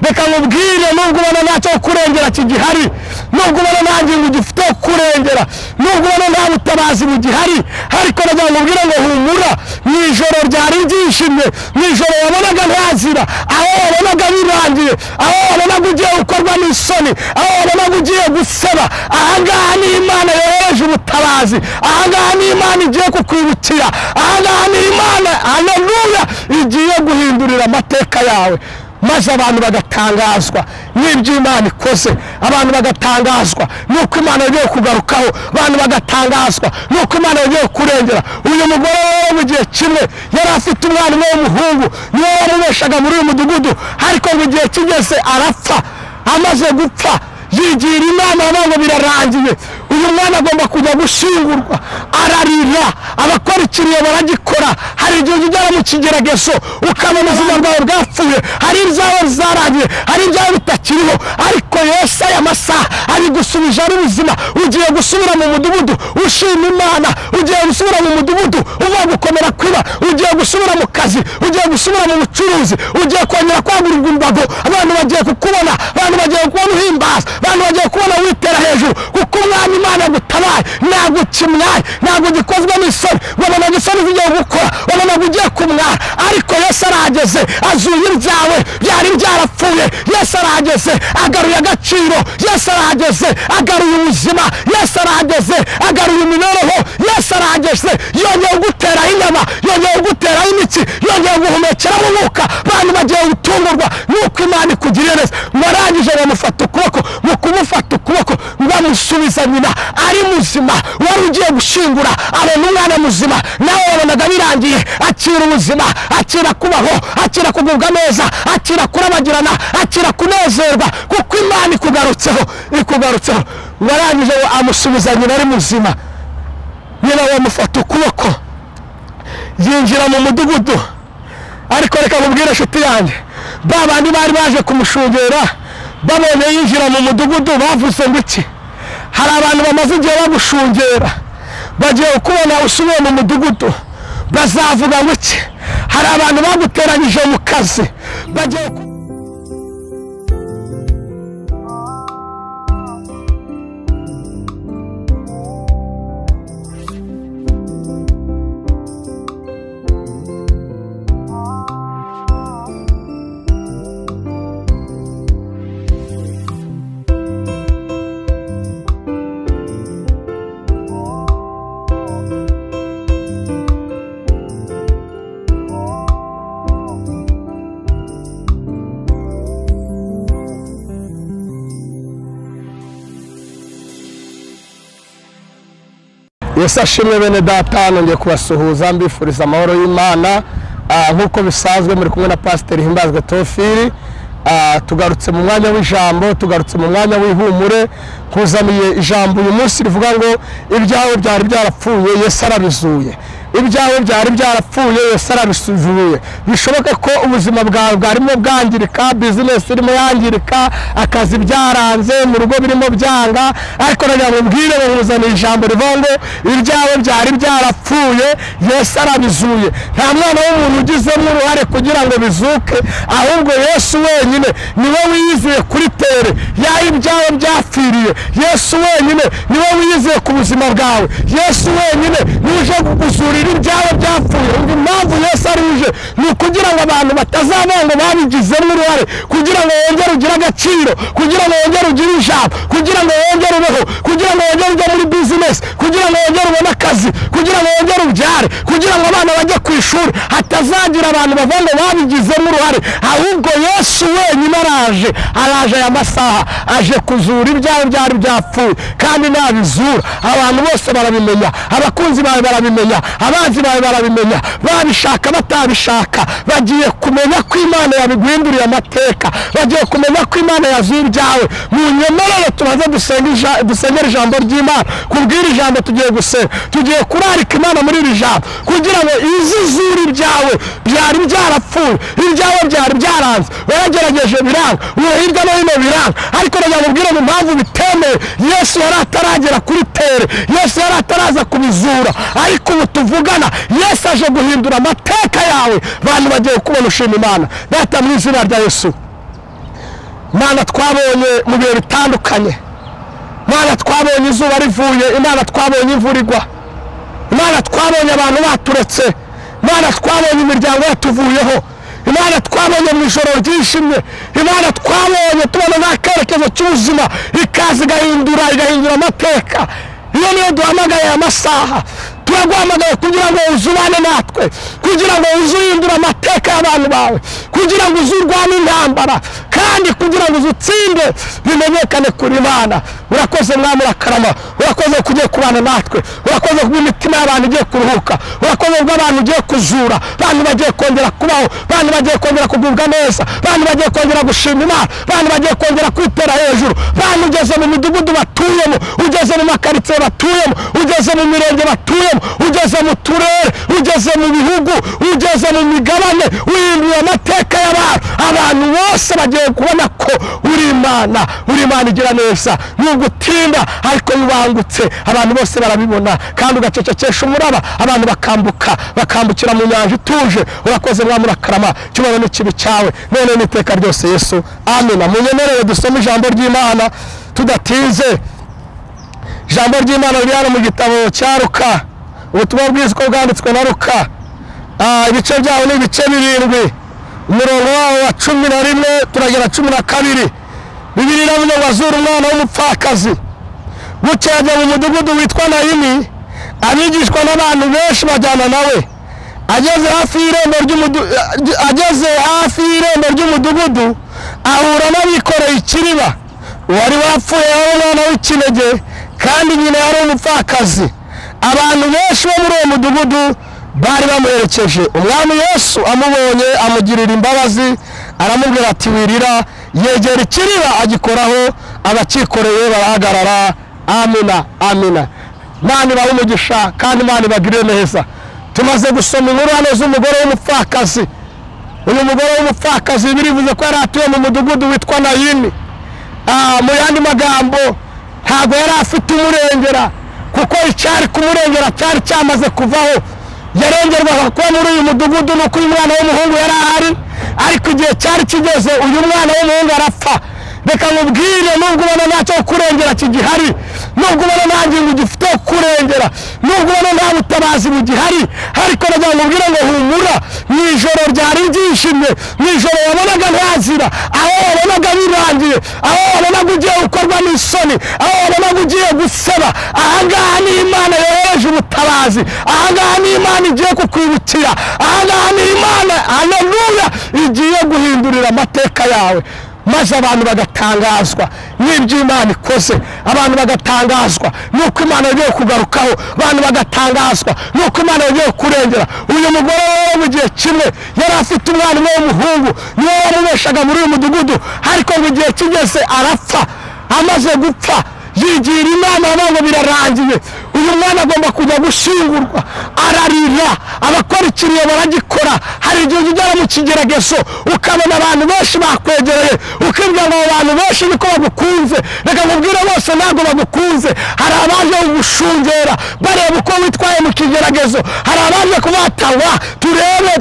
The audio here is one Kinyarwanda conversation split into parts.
Reka nkubwire, nubwo ubona ntacyo kurengera kigihari, nubwo ubona nta ngingo ugifite kurengera, nubwo ubona nta butabazi bugihari, ariko nagira ngo nkubwire ngo humura. Mu ijoro ryari ryishimye, mu ijoro wabonaga ntazira, aho wabonaga birangiye, aho wabonaga ugiye gukorwa n'isoni, aho wabonaga ugiye guseba, ahangaha ni Imana yohereje ubutabazi, ahangaha ni Imana igiye kukwibukira, ahangaha ni Imana, haleluya, igiye guhindurira amateka yawe. Maze abantu bagatangazwa n'ibyo Imana ikoze, abantu bagatangazwa n'uko Imana yagiye kugarukaho, abantu bagatangazwa n'uko Imana yagiye kurengera. Uyu mugore rero mu gihe kimwe yari afite umwana umwe w'umuhungu, niwe wamubeshaga muri uyu mudugudu, ariko mu gihe kigeze arapfa. Amaze gupfa yigira inama ngo birarangiye, uyu mwana agomba kujya gushyingurwa. Ararira, abakora ikiriyo baragikora. Hari igihe ugera mu kigeragezo ukabona ubuzima bwawe bwapfuye, hari ibyawe bizarangiye, hari ibyawe bitakiriho, ariko Yesu aya masaha ari gusubije ari ubuzima. Ugiye gusubira mu mudugudu ushima Imana, ugiye gusubira mu mudugudu uva gukomera kwiba, ugiye gusubira mu kazi, ugiye gusubira mu bucuruzi, ugiye kongera kwagurirwa imbago. Abantu bagiye kukubona, abantu bagiye kubona uhimbaza, abantu bagiye kubona witera hejuru, kuko umwami Imana agutabaye. Ntabwo ukimwaye, ntabwo gikozwe n'isoni, wabonaga isoni zigiye gukora, wabonaga ugiye kumwara, ariko Yesu arahageze, azuye ibyawe byari byarapfuye. Yesu arahageze, agaruye agaciro. Yesu arahageze, agaruye ubuzima. Yesu arahageze, agaruye imibereho. Yesu arahageze, yongeye kuguteraho inyama, yongeye kuguteraho imitsi, yongeye guhumekeramo umwuka. Abantu bagiye gutungurwa nuko Imana ikugiriye neza. Warangije bamufata ukuboko, mu kumufata ukuboko bamusubiza nyina ari muzima. Wari ugiye gushyingura abona umwana muzima, nawe wabonaga birangiye. Akira ubuzima, akira kubaho, akira kugubwa neza, akira kurabagirana, akira kunezerwa, kuko Imana ikugarutseho, ikugarutseho. Warangije amusubiza nyina ari muzima. Nyina bamufata ukuboko yinjira mu mudugudu. Ariko reka nkubwire inshuti yanjye, ba bandi bari baje kumushungera babonye yinjira mu mudugudu bavuze ngo iki? Hari abantu bamaze igihe bagushungera, bagiye kukubona usubiye mu mudugudu, bazavuga ngo iki? Hari abantu baguteranyije mu kazi, bagiye Yesu ashimwe. Bene data, nongeye kubasuhuza mbifuriza amahoro y'Imana. Nk'uko bisanzwe muri kumwe na Pasiteri Himbazwe Tofili. Tugarutse mu mwanya w'ijambo, tugarutse mu mwanya w'ihumure. Nkuzaniye ijambo uyu munsi rivuga ngo ibyawe byari byarapfuye Yesu arabizuye. Ibyawe byari byarapfuye Yesu arabisuzuye. Bishoboka ko ubuzima bwawe bwarimo bwangirika, business irimo yangirika, akazi byaranze, mu rugo birimo byanga, ariko nagira ngo mbwire nkuzaniye ijambo rivuga ngo ibyawe byari byarapfuye Yesu arabizuye. Nta mwana w'umuntu ugizemo uruhare kugira ngo bizuke, ahubwo Yesu wenyine niwe wiyizeye kuri tere ya ibyawe byapfiriye. Yesu wenyine niwe wiyizeye ku buzima bwawe. Yesu wenyine niwe uje kuguzurira ibyawe byapfuye. Impamvu Yesu ari uje ni ukugira ngo abantu batazavuga ngo babigizemo uruhare, kugira ngo wongere ugire agaciro, kugira ngo wongere ugire ijambo, kugira ngo wongere ubeho, kugira ngo wongere ujye muri business, kugira ngo wongere ubone akazi, kugira ngo wongere ubyare, kugira ngo abana bajye ku ishuri, hatazagira abantu bavuga ngo babigizemo uruhare. Ahubwo Yesu wenyine araje, araje aya masaha, aje kuzura ibyawe byari byapfuye, kandi nabizura abantu bose barabimenya, abakunzi bawe barabimenya, abanzi bawe barabimenya, babishaka batabishaka, bagiye kumenya ko Imana yabiguhinduriye amateka, bagiye kumenya ko Imana yazuye ibyawe. Munyemerere tubanze dusengere ijambo ry'Imana. Kubwira ijambo tugiye gusenga, tugiye kurarika Imana muri iri jambo kugira ngo izizure ibyawe byari byarapfuye, ibyawe byari byaranze, waragerageje biranga, uwo hirya no hino biranga, ariko nagira ngo mbwire mu mpamvu bitemewe. Yesu yari ataragera kuri tere, Yesu yari ataraza kubizura, ariko ubu tuvugana Yesu aje guhindura amateka yawe. Abantu bagiye kubona ushima Imana. Data, mu izina rya Yesu, Imana twabonye mu bihe bitandukanye, Imana twabonye izuba rivuye, Imana twabonye imvura igwa, Imana twabonye abantu baturetse, Imana twabonye imiryango yatuvuyeho, Imana twabonye mu ijoro ryishimye, Imana twabonye tubona nta kerekezo cy'ubuzima, ikaza igahindura amateka. Iyo niyo duhamagaye aya masaha, turaguhamagaye kugira ngo uzubane natwe, kugira ngo uzuhindure amateka y'abantu bawe, kugira ngo uzurwane intambara, kandi kugira ngo uzutsinde bimenyekane kuri Imana. Urakoze Mwami, urakarama, urakoze kugiye kubana natwe, urakoze kuba imitima y'abantu igiye kuruhuka, urakoze kuba abantu ugiye kuzura, abantu bagiye kongera kubaho, abantu bagiye kongera kugubwa neza, abantu bagiye kongera gushima Imana, abantu bagiye kongera kwitera hejuru. Bantu ugeze mu midugudu batuyemo, ugeze mu makaritsiye batuyemo, ugeze mu mirenge batuyemo, ugeze mu turere, ugeze mu bihugu, ugeze mu migabane, uhinduye amateka y'abantu. Abantu bose bagiye kubona ko uri Imana, uri Imana igira neza. Nubwo utinda ariko bibangutse, abantu bose barabibona, kandi ugacecekesha umuraba, abantu bakambuka, bakambukira mu nyanja ituje. Urakoze Mwami, urakarama, icyubahiro n'ikibi cyawe none n'iteka ryose Yesu, amina. Munyemerere dusome ijambo ry'Imana tudatinze. Ijambo ry'Imana riri hano mu gitabo cya Luka, ubutumwa bwiza uko bwanditswe na Luka. Ibice byaho ni ibice 7, umurongo wawo wa 11 turagera 12. Bibiliya iravuga ngo azura umwana w'umupfakazi. Bukeye ajya mu mudugudu witwa Nayini, abigishwa n'abantu benshi bajyana nawe. Ageze hafi y'irembo ry'umudugudu ahura n'abikoreye ikiriba. Uwari wapfuye yari umwana w'ikinege, kandi nyina yari umupfakazi. Abantu benshi bo muri uwo mudugudu bari bamuherekeje. Umwami Yesu amubonye amugirira imbabazi, aramubwira ati wirira. Yegera ikiriba agikoraho, abakikoreye barahagarara. Amina, amina. Imana ibahe umugisha kandi Imana ibagirire neza. Tumaze gusoma inkuru hano z'umugore w'umupfakazi. Uyu mugore w'umupfakazi birivuze ko yari atuye mu mudugudu witwa Nayini. Mu yandi magambo, ntabwo yari afite umurengera, kuko icyari kumurengera cyari cyamaze kuvaho. Yarengerwaga kuba muri uyu mudugudu nuko uyu mwana w'umuhungu yari ahari, ariko igihe cyari kigeze uyu mwana w'umuhungu arapfa. Reka nkubwire, nubwo ubona ntacyo kurengera kigihari, nubwo ubona nta ngingo ugifite kurengera, nubwo ubona nta butabazi bugihari, ariko nagira ngo nkubwire ngo humura. Mu ijoro ryari ryishimye, mu ijoro wabonaga ntazira, aho wabonaga birangiye, aho wabonaga ugiye gukorwa n'isoni, aho wabonaga ugiye guseba, ahangaha ni Imana yohereje ubutabazi, ahangaha ni Imana igiye kukwibukira, ahangaha ni Imana, haleluya, igiye guhindurira amateka yawe. Maze abantu bagatangazwa n'ibyo Imana ikoze, abantu bagatangazwa n'uko Imana yagiye kugarukaho, abantu bagatangazwa n'uko Imana yagiye kurengera. Uyu mugore rero mu gihe kimwe yari afite umwana umwe w'umuhungu, niwe wamubeshaga muri uyu mudugudu, ariko mu gihe kigeze arapfa. Amaze gupfa yigira inama ngo birarangiye, uyu mwana agomba kujya gushyingurwa. Ararira, abakora ikiriyo baragikora. Hari igihe ugera mu kigeragezo ukabona abantu benshi bakwegereye, ukibwira ngo abo bantu benshi niko bagukunze. Reka nkubwire, bose ntabwo bagukunze. Hari abaje kugushungera bareba uko witwaye mu kigeragezo, hari abaje kubatawa, turebe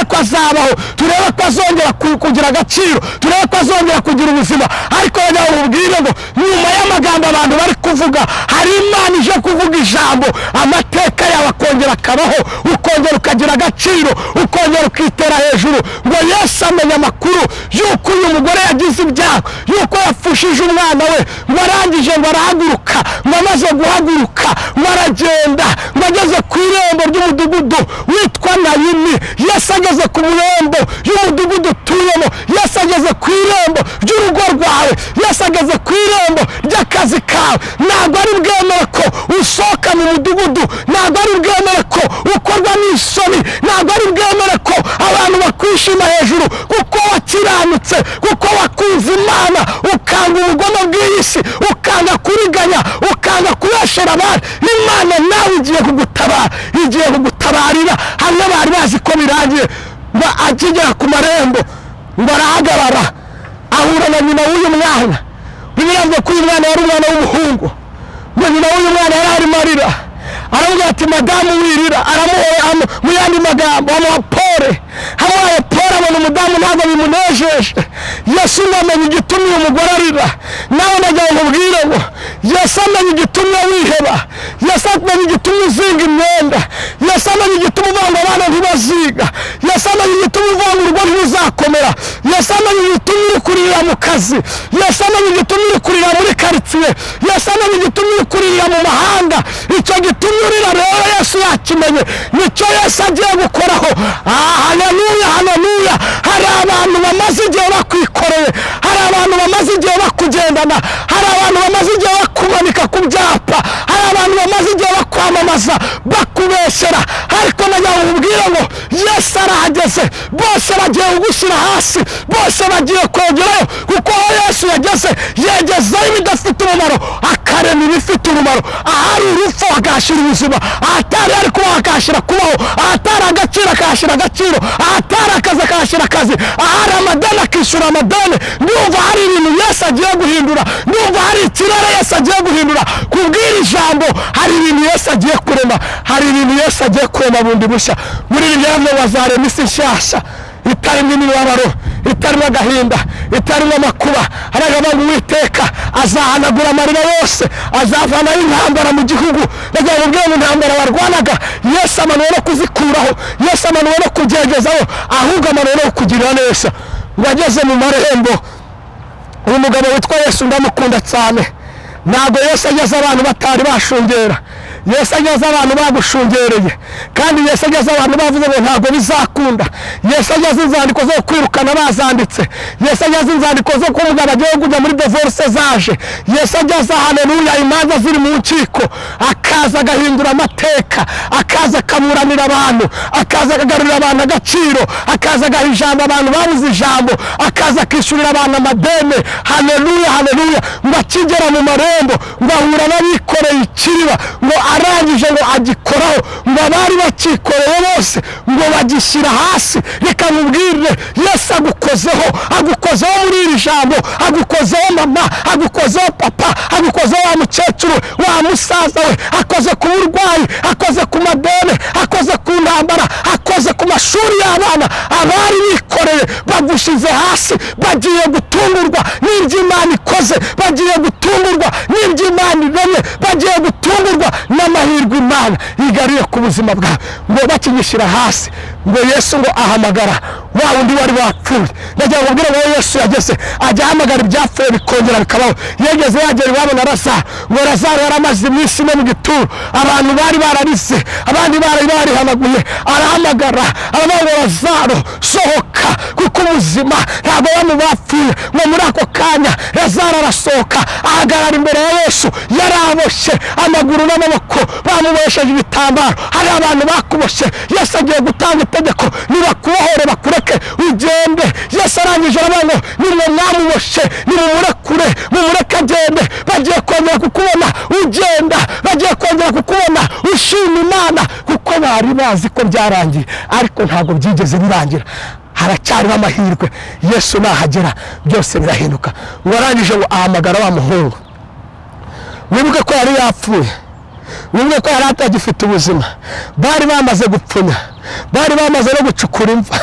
ko azabaho, turebe ko azongera kugira agaciro, turebe ko azongera kugira ubuzima. Ariko nkubwire ngo nyuma y'amagambo abantu bari kuvuga, hari Imana ije kuvuga ijambo, amateka yawe akongera akabaho, ukongera ukagira agaciro, ukongera ukitera hejuru. Ngo Yesu amenya amakuru y'uko uyu mugore yagize ibyago, y'uko yapfushije umwana we, ngo arangije ngo arahaguruka, ngo amaze guhaguruka ngo aragenda, ngo ageze ku irembo ry'umudugudu witwa Nayini. Yesu ageze ku irembo y'umudugudu utuyemo, Yesu ageze ku irembo ry'urugo rwawe, Yesu ageze ku irembo ry'akazi kawe. Ntabwo ari bwemere ko usohoka mu mudugudu, ntabwo ari bwemere ko ukorwa n'isoni, ntabwo ari bwemere ko abantu bakwishima hejuru, kuko wakiranutse, kuko wakunze Imana, ukanga ubugome bw'iyi si, ukanga kuriganya, ukanga kubeshera abandi. Imana nawe igiye kugutabara, igiye kugutabarira. Hamwe bari bazi ko birangiye, ngo akigera ku marembo ngo arahagarara, ahura na nyina w'uyu mwana. Bibiliya ivuga ko uyu mwana yari umwana w'umuhungu. Ngo nyina w'uyu mwana yari arimo arira, aramubwira ati madamu wirira, aramuhora mu yandi magambo amuha pole. pole, amuhaye pole abona umudamu ntabwo bimunejeje. Yesu ngo amenye igitumye uyu mugore arira. Nawe nagira ngo nkubwire ngo Yesu amenye igitumye wiheba, Yesu amenye igitumye uzinga imyenda, Yesu amenye igituma uvuga ngo abana ntibaziga, Yesu amenye igituma uvuga ngo urugo ntiruzakomera, Yesu amenye igituma uri kurira mu kazi, Yesu amenye igituma uri kurira muri karitsiye, Yesu amenye igituma uri kurira mu mahanga. Icyo gitumye urira rero Yesu yakimenye, nicyo Yesu agiye gukoraho. Haleluya, haleluya. Hari abantu bamaze igihe bakwikoreye, hari abantu bamaze igihe bakugendana, hari abantu bamaze igihe bakumanika ku byapa, hari abantu bamaze igihe bakwamamaza bakubeshyera, ariko nagira ngo nkubwire ngo Yesu arahageze. Bose bagiye kugushyira hasi, bose bagiye kongerayo, kuko aho Yesu yageze yegezayo ibidafite umumaro akarema ibifite umumaro. Ahari urupfu akahashyira ubuzima, ahatari ari kubaho akahashyira kubaho, ahatari agaciro akahashyira agaciro, ahatari akazi akahashyira akazi, ahari amadeni akishyura amadeni. Ndumva hari ibintu Yesu agiye guhindura, ndumva hari ikirere Yesu agiye guhindura. Kubwira ijambo hari ibintu Yesu agiye kurema, hari ibintu Yesu agiye kurema bundi bushya. Muri ibi byaravuze ngo azarema isi nshyashya itarimo imibabaro, itarimo agahinda, itarimo amakuba. Haravuga ngo Uwiteka azahanagura amarira yose, azavanaho intambara mu gihugu. Ndagira ngo mbwire ngo intambara barwanaga Yesu amanuwe no kuzikuraho, Yesu amanuwe no kugegezaho, ahubwo amanuwe no kukugirira neza. Ngo ageze mu marembo, uyu mugabo witwa Yesu ndamukunda cyane. Ntabwo Yesu ageze abantu batari bashungera, Yesu ageze abantu bagushungereye, kandi Yesu ageze abantu bavuze ngo ntabwo bizakunda. Yesu ageze inzandiko zo kwirukana bazanditse, Yesu ageze inzandiko zo kuvuga bagiye kujya muri divorce zaje, Yesu ageze haleluya imanza ziri mu nkiko, akaza agahindura amateka, akaza akaburanira abantu, akaza akagarurira abantu agaciro, akaza agaha ijambo abantu babuze ijambo, akaza akishyurira abantu amadeni. Haleluya, haleluya. Ngo akigera mu marembo ngo ahura n'abikoreye ikiriba, ngo arangije ngo agikoraho, ngo abari bakikoreye bose ngo bagishyira hasi. Reka nkubwire, Yesu agukozeho, agukozeho muri iri jambo, agukozeho mama, agukozeho papa, agukozeho wa mukecuru, wa musaza we, akoze ku burwayi, akoze ku madeni, akoze ku ntambara, akoze ku mashuri y'abana. Abari bikoreye bagushyize hasi, bagiye gutungurwa n'ibyo Imana ikoze, bagiye gutungurwa n'ibyo Imana iremye, bagiye gutungurwa n'amahirwe Imana igaruye ku buzima bwawe. Ngo bakigishyira hasi, ngo Yesu ngo ahamagara wa wundi wari wapfuye. Ndagira ngo mbwire ngo Yesu yageze ajya ahamagara ibyapfuye bikongera bikabaho. Yageze yagera iwabo na Lazaro, ngo Lazaro yari amaze iminsi ine mu gituro, abantu bari bararize, abandi bari barihanaguye. Arahamagara aravuga ngo Lazaro sohoka, kuko ubuzima ntabwo bamwe bapfuye. Ngo muri ako kanya Lazaro arasohoka ahagarara imbere ya Yesu, yaraboshye amaguru n'amaboko, bamubohesheje ibitambaro. Hari abantu bakuboshye, Yesu agiye gutanga itegeko nibakubohore bakureke ugende. Yesu arangije aravuga ngo nimwe mwamuboshye nimumurekure, mumureke agende. Bagiye kongera kukubona ugenda, bagiye kongera kukubona ushima Imana, kuko bari bazi ko byarangiye, ariko ntabwo byigeze birangira. Haracyariho amahirwe, Yesu nahagera byose birahinduka. Ngo arangije ngo ahamagara wa muhungu. Wibuke ko yari yapfuye, wibuke ko yari atagifite ubuzima, bari bamaze gupfunya, bari bamaze no gucukura imva,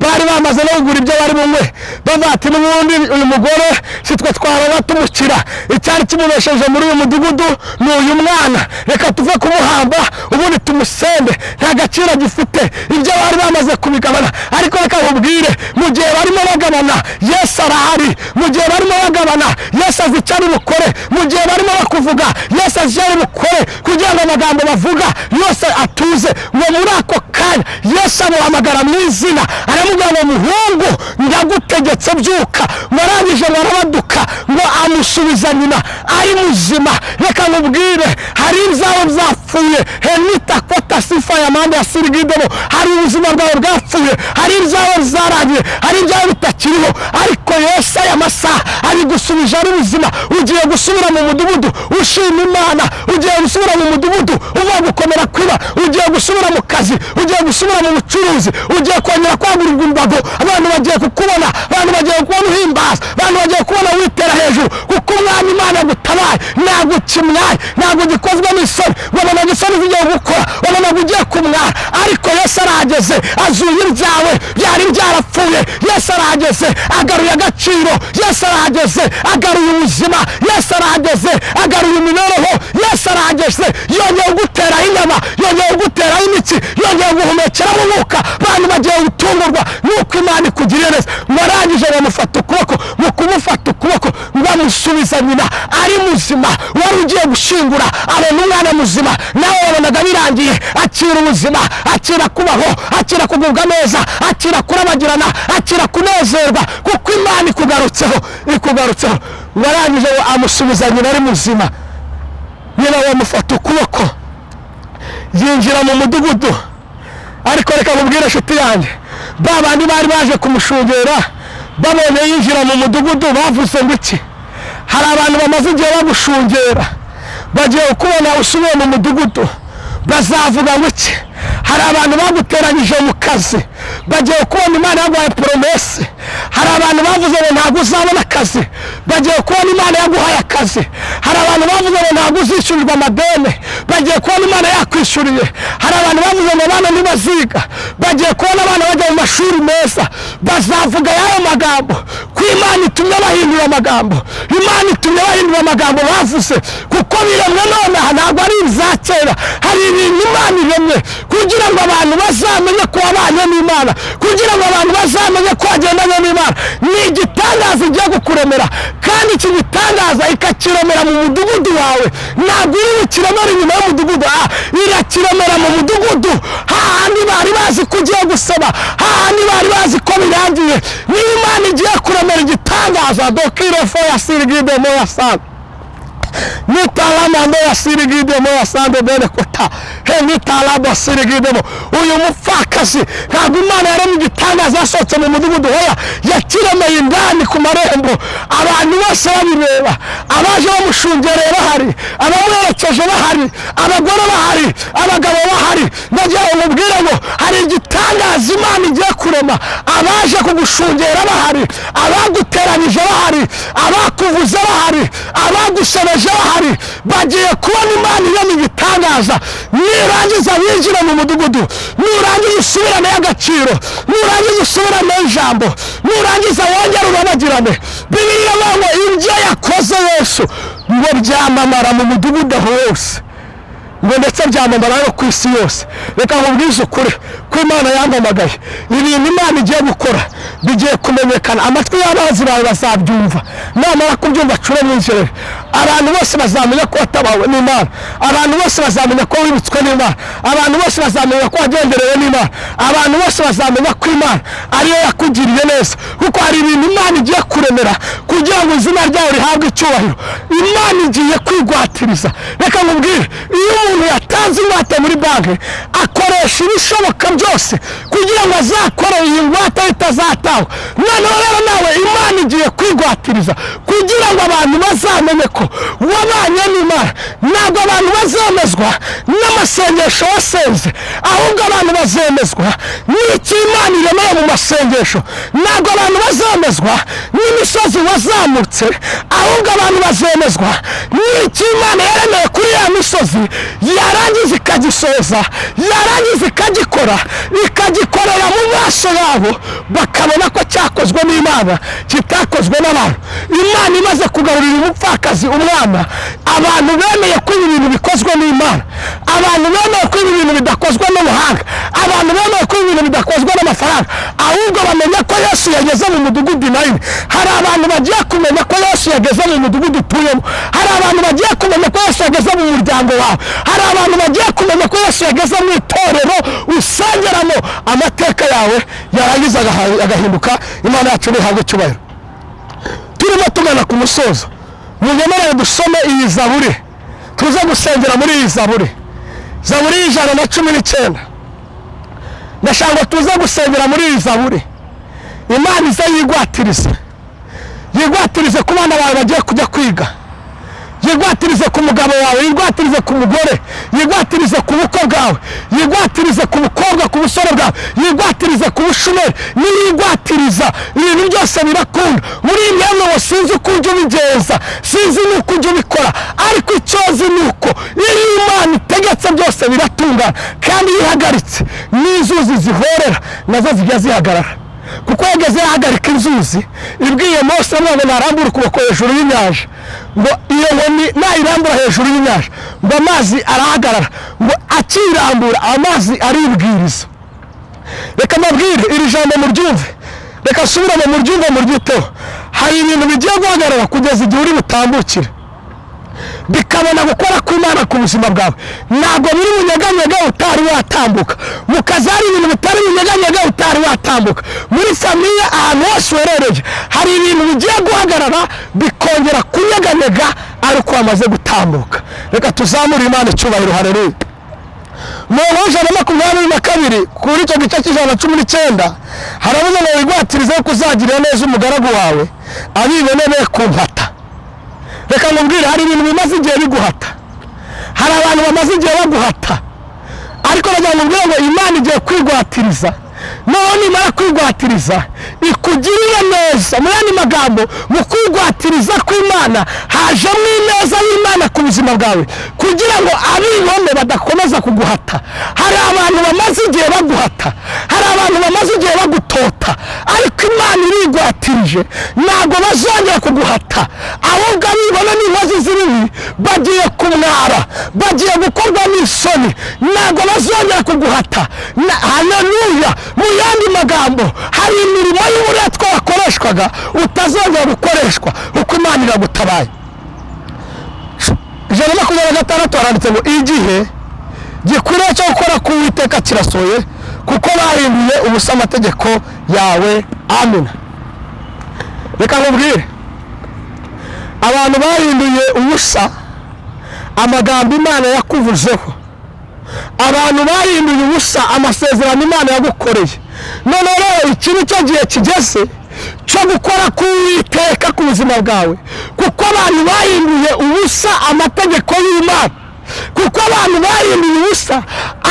bari bamaze no kugura ibyo bari bunywe, bavuga ati n'ubundi uyu mugore si twe twaraba tumukira, icyari kimubesheje muri uyu mudugudu ni uyu mwana, reka tuve kumuhamba ubundi tumusembe, nta gaciro gifite. Ibyo bari bamaze kubigabana. Ariko reka nkubwire, mu gihe barimo bagabana Yesu arahari, mu gihe barimo bagabana Yesu azi icyo ari bukore, mu gihe barimo bakuvuga Yesu azi icyo ari bukore, kugira ngo amagambo bavuga yose atuze. Ngo muri ako kanya Yesu amuhamagara mu izina, aramubwira ngo muhungu ndagutegetse byuka. Ngo arangije ngo arabaduka, ngo amusubiza nyina ari muzima. Reka nkubwire, hari ibyawe byapfuye, henita kota sifa ya manda ya sirigidemo, hari ubuzima bwawe bwapfuye, hari ibyawe byarangiye, hari ibyawe bitakiriho, ariko Yesu aya masaha ari gusubije ari muzima. Ugiye gusubira mu mudugudu ushima Imana, ugiye gusubira mu mudugudu uva gukomera kwiba, ugiye gusubira mu kazi, ugiye gusubira mu bucuruzi, ugiye kongera kwagurirwa imbago. Abantu bagiye kukubona, abantu bagiye kubona uhimbaza, abantu bagiye kubona witera hejuru, kuko Umwami Imana agutabaye. Ntabwo ukimwaye, ntabwo gikozwe n'isoni, wabonaga isoni zigiye gukora, wabonaga ugiye kumwara, ariko Yesu arahageze. arahageze azuye ibyawe byari byarapfuye. Yesu arahageze agaruye agaciro. Yesu arahageze agaruye ubuzima. Yesu arahageze agaruye imibereho. Yesu arahageze yongeye gutera inyama, yongeye gutera imitsi, yongeye guhumekera mu mwuka. Abantu bagiye gutungurwa nuko Imana ikugiriye neza. Barangije bamufata ukuboko, mu kumufata ukuboko bamusubiza nyina ari muzima. Wari ugiye gushingura abona umwana muzima, nawe wabonaga birangiye. Akira ubuzima, akira kubaho, akira kugubwa neza, akira kurabagirana, akira kunezerwa, kuko Imana ikugarutseho, ikugarutseho. Barangije amusubiza nyina ari muzima. Nyina bamufata ukuboko yinjira mu mudugudu. Ariko reka nkubwire inshuti yanjye, ba bandi bari baje kumushungera babonye yinjira mu mudugudu bavuze ngo iki? Hari abantu bamaze igihe bagushungera, bagiye kukubona usubiye mu mudugudu bazavuga ngo iki? Hari abantu baguteranyije mu kazi, bagiye kubona Imana yaguhaye promesse. Hari abantu bavuze ngo ntabwo uzabona akazi, bagiye kubona Imana yaguhaye akazi. Hari abantu bavuze ngo ntabwo uzishyurirwa amadeni, bagiye kubona Imana yakwishyuriye. Hari abantu bavuze ngo abana ntibaziga, bagiye kubona abana bajya mu mashuri meza. Bazavuga y'ayo magambo ko Imana itumye bahindura amagambo. Imana itumye bahindura amagambo bavuze, kuko biremwe nonaha, ntabwo ari ibya kera. Hari ibintu Imana iremye kugira ngo abantu bazamenye ko wabanye n'Imana, kugira ngo abantu bazamenye ko wagendanye n'Imana. Ni igitangaza igiye kukuremera, kandi iki gitangaza ikakiremera mu mudugudu wawe. Ntabwo iri bukiremera inyuma y'umudugudu, irakiremera mu mudugudu hahandi bari bazi ko ugiye gusaba, hahandi bari bazi ko birangiye. Niba Imana igiye kuremera igitangaza, dokirefo ya sirigide moya sana nitalama ya sirigide moya sande bene kota he nitalaba sirigide mo. Uyu mupfakazi ntabwo Imana yaremye igitangaza yasohotse mu mudugudu, hoya yakiremeye indani ku marembo, abantu bose babireba, abaje bamushungereye bahari, abamuherekeje bahari, abagore bahari, abagabo bahari. Ndagira ngo nkubwire ngo hari igitangaza Imana igiye kurema. Abaje kugushungera bahari, abaguteranyije bahari, abakuvuze bahari, abagusebeje bahari, bagiye kubona Imana irema igitangaza. Nirangiza winjire mu mudugudu, nurangiza usubirane agaciro, nurangiza usubirane ijambo, nurangiza wongere urabagirane. Bibiliya ivuga ngo ibyo yakoze Yesu ngo byamamara mu mudugudu hose, ngo ndetse byamamara no ku isi yose. Reka nkubwize ukuri ko Imana yampamagaye, ibintu Imana igiye gukora bigiye kumenyekana. Amatwi y'abazi bawe bazabyumva, namara kubyumva acure mwinjirere. Abantu bose bazamenya ko watabawe n'Imana, abantu bose bazamenya ko wibutswe n'Imana, abantu bose bazamenya ko wagenderewe n'Imana, abantu bose bazamenya ko Imana ariyo yakugiriye neza. Kuko hari ibintu Imana igiye kuremera kugira ngo izina ryawe rihabwe icyubahiro. Imana igiye kwigwatiriza. Reka nkubwire, iyo umuntu yatanze ingwate muri banki akoresha ibishoboka byose kugira ngo azakore iyi ngwate itazatangwa. Noneho rero nawe Imana igiye kwigwatiriza kugira ngo abantu bazamenye ko wabanye n'Imana. Ntabwo abantu bazemezwa n'amasengesho wasenze, ahubwo abantu bazemezwa n'icyo Imana iremeye mu masengesho. Ntabwo abantu bazemezwa n'imisozi wazamutse, ahubwo abantu bazemezwa n'icyo Imana yaremeye kuri ya misozi, yarangiza ikagisoza, yarangiza ikagikora, ikagikorera mu maso yabo, bakabona ko cyakozwe n'Imana kitakozwe n'abantu. Imana imaze kugarurira umupfakazi umwana, abantu bemeye ko ibi bintu bikozwe n'Imana, abantu bemeye ko ibi bintu bidakozwe n'ubuhanga, abantu bemeye ko ibi bintu bidakozwe n'amafaranga, ahubwo bamenya ko Yesu yageze mu mudugudu nawe. Hari abantu bagiye kumenya ko Yesu yageze mu mudugudu utuyemo, hari abantu bagiye kumenya ko Yesu yageze mu muryango wawe, hari abantu bagiye kumenya ko Yesu yageze mu itorero usengeramo. Amateka yawe yarangiza agahinduka. Imana yacu ntihabwe icyubahiro. Turimo tugana ku musozo, munyemerere dusome iyi zaburi, tuze gusengera muri iyi zaburi, zaburi 119. Ndashaka ngo tuze gusengera muri iyi zaburi. Imana ize yigwatirize, yigwatirize ku bana bawe bagiye kujya kwiga, yigwatirize ku mugabo wawe, yigwatirize ku mugore, yigwatirize ku bukwe bwawe, yigwatirize ku bukobwa, ku busore bwawe, yigwatirize ku bushumeri. Niyigwatiriza ibintu byose birakunda. Muri iyi Yaravuze ngo sinzi uko ujya ubigenza, sinzi n'uko ujya ubikora, ariko icyo nzi ni uko iyo Imana itegetse byose biratungana, kandi iyo ihagaritse n'inzuzi zihorera nazo zijya zihagarara. Kuko yageze yahagarika inzuzi, ibwiye Mose ngo narambure ukuboko hejuru y'inyanja, ngo iyo nkoni nayirambura hejuru y'inyanja ngo amazi arahagarara, ngo akirambura amazi aribwiriza. Reka mbabwire iri jambo muryumve, reka nsubiremo muryumve muryiteho. Hari ibintu bigiye guhagarara kugeza igihe uri butambukire, bikabona gukora kw'Imana ku buzima bwawe. Ntabwo biri bunyeganyega utari watambuka mu kazi, hari ibintu bitari bunyeganyega utari watambuka muri famiye, ahantu hose uherereye hari ibintu bigiye guhagarara bikongera kunyeganyega ariko wamaze gutambuka. Reka tuzamure Imana icyubahiro. Haleluya. Mu 122 kuri icyo gice cy'119 haravuze ngo wigwatirize kuzagirira neza umugaragu wawe abibone be kumpata. Reka nkubwire, hari ibintu bimaze igihe biguhata, hari abantu bamaze igihe baguhata, ariko nagira ngo nkubwire ngo Imana igiye kwigwatiriza. Noneho nimara kwigwatiriza ikugirire neza. Mu yandi magambo, mu kwigwatiriza kw'Imana hajemo ineza y'Imana ku buzima bwawe, kugira ngo abibone badakomeza kuguhata. Hari abantu bamaze igihe baguhata, hari abantu bamaze igihe bagutota, ariko Imana irigwatirije, ntabwo bazongera kuguhata. Ahubwo abibone n'inkozi z'ibibi bagiye kumwara, bagiye gukorwa n'isoni, ntabwo bazongera kuguhata. Haleluya. Mu yandi magambo, hari imirimo y'uburetwa wakoreshwaga utazongera gukoreshwa, kuko Imana iragutabaye. 126 haranditse ngo igihe gikwiriye cyo gukora ku Uwiteka kirasohoye, kuko bahinduye ubusa amategeko yawe. Amina. Reka nkubwire, abantu bahinduye ubusa amagambo Imana yakuvuzeho, abantu bahinduye ubusa amasezerano Imana yagukoreye. None rero iki ni cyo gihe kigeze cyo gukora ku Uwiteka ku buzima bwawe, kuko abantu bahinduye ubusa amategeko y'Imana, kuko abantu bahinduye ubusa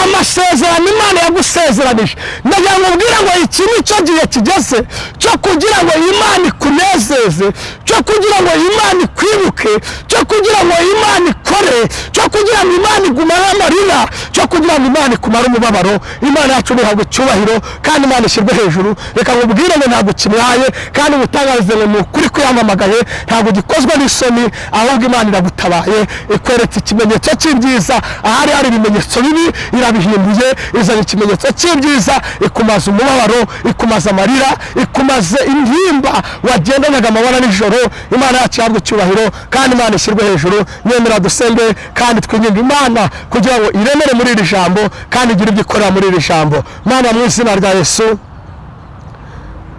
amasezerano Imana yagusezeranije. Ndagira ngo mbwira ngo iki ni cyo gihe kigeze cyo kugira ngo Imana ikunezeze, cyo kugira ngo Imana ikwibuke, cyo kugira ngo Imana ikore, cyo kugira ngo Imana igumane amarira, cyo kugira ngo Imana ikumare umubabaro. Imana yacu ihabwe icyubahiro kandi Imana ishyirwe hejuru. Reka nkubwire ngo ntabwo kimwaye, kandi ubutangarize ngo ni ukuri kwiyamamagaye, ntabwo gikozwe n'isoni, ahubwo Imana iragutabaye, ikweretse ikimenyetso cy'ibyiza. Ahari hari ibimenyetso bibi irabihinduye, izanye ikimenyetso cy'ibyiza, ikumaza umubabaro, ikumaza amarira, ikumaze intimba wagendanaga amabara nijoro. Imana yacu ihabwe icyubahiro kandi Imana ishyirwe hejuru. Nyemera dusenge kandi twinginge Imana kugira ngo iremere muri iri jambo kandi igire ibyo ikora muri iri jambo. Mana, mu izina rya Yesu,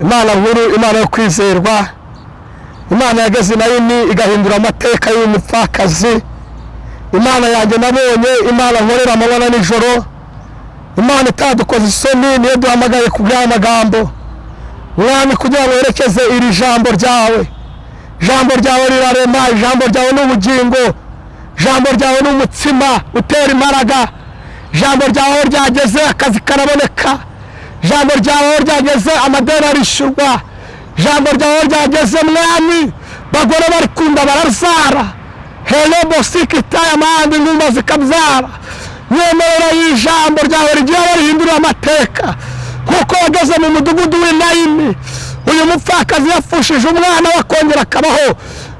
Imana nkuru, Imana yo kwizerwa, Imana yageze Nayini igahindura amateka y'umupfakazi, Imana yanjye nabonye, Imana nkorera amabara nijoro, Imana itadukoze isoni, niyo duhamagaye ku bw'amagambo. Mwami, kugira ngo werekeze iri jambo ryawe, ijambo ryawe rirarema, ijambo ryawe ni ubugingo, ijambo ryawe ni umutsima utera imbaraga, ijambo ryawe ryageze akazi karaboneka, ijambo ryawe ryageze amadeni arishyurwa, ijambo ryawe ryageze Mwami bagore bari kunda barazara, helebo sikitaya amahanga ingumba zikabyara. Nyemerera ijambo ryawe rigiye rihindura amateka, kuko wageze mu mudugudu w'i Nayini, uyu mupfakazi yapfushije umwana we akongera akabaho.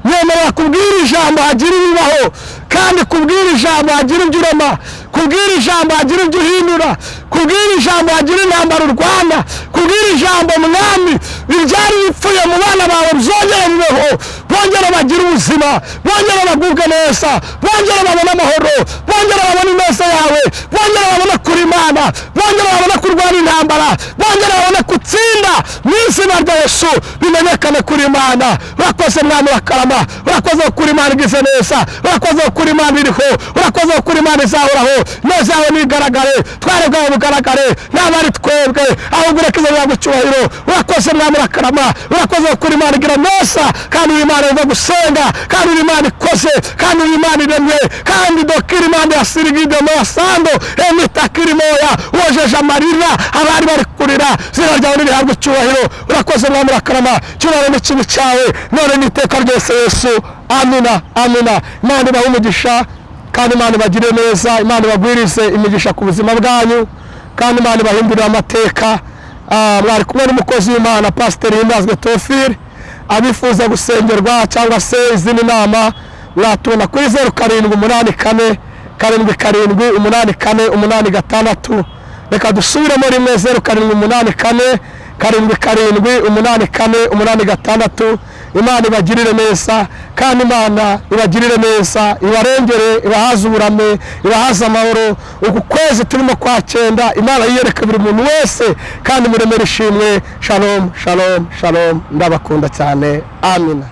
Nyemerera kubwira ijambo hagira ibibaho, kandi kubwira ijambo hagira ibyo urema, kubwira ijambo hagira ibyo uhindura, kubwira ijambo hagira intambara urwana, kubwira ijambo Mwami ibyari bipfuye mu bana bawe byongere bibeho, bongere bagire ubuzima, bongere bagubwe neza, bongere babone amahoro, bongere babone ineza yawe, bongere babone kuri Imana, bongere babone kurwana intambara, bongere babone gutsinda mu izina rya Yesu. Bimenyekane kuri Imana. Urakoze Mwami wa Karama, urakoze kuri Imana igize neza, urakoze kuri Imana iriho, urakoze kuri Imana izahoraho. Neza yawe nigaragare, tware bwawe bugaragare, naba ari twebwe ahubwo ureke izawe icyubahiro. Urakoze Mwami wa Karama, urakoze kuri Imana igira neza, kandi uri Imana iva gusenga, kandi uri Imana ikoze, kandi uri Imana iremye, kandi dokira Imana yasirigide mo sando emitakiri moya wojeje amarira abari bari kurira. Izina ryawe nirihabwe icyubahiro. Urakoze Mwami, urakarama, icyubahiro n'ikibi cyawe none n'iteka ryose Yesu. Amina, amina. Imana ibahe umugisha kandi Imana ibagire neza, Imana ibagwirize imigisha ku buzima bwanyu kandi Imana ibahindurire amateka. Mwari kumwe n'umukozi w'Imana Pasiteri Himbazwe Theophile. Abifuza gusengerwa cyangwa se izindi nama mwatubona kuri 0784 77 84 86. Reka dusubiremo rimwe, 0784 77 84 86. Imana ibagirire neza kandi Imana ibagirire neza, ibarengere, ibahaze uburame, ibahaze amahoro. Uku kwezi turimo kwa cyenda, Imana yiyereka buri muntu wese kandi muremere ishimwe. Shalom, shalom, shalom. Ndabakunda cyane. Amina.